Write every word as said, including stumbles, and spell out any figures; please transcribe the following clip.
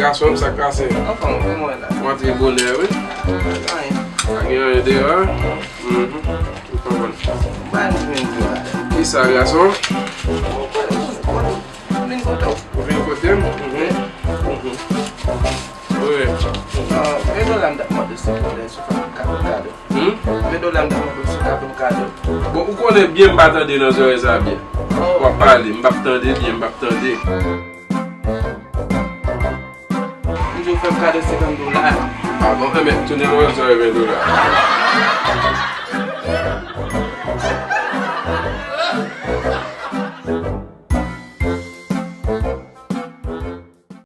Gason m, sa k pase? Anfòm, kòman w la? Ou antre bonè, wi. Anyen. Pa gen anyen deyò, a? Mhm. Ou konprann. Ba nou vin dola. Kisa, gason? Vin kote w. Ou vin kote m? Mhm. Mhm. Wi. Ah, men dola m t ap mande se pou lè sou fè m kado kado. Hmm? Men dola m t ap mande se ta fè m kado. Bon, ou konnen byen m pa tande nan zòrèy sa byen. Oh, W ap pale, m p ap tande byen, m p ap tande. M di w fè m kado senkant dola. Ah bon, enben, tounen lòt zòrèy ven dola.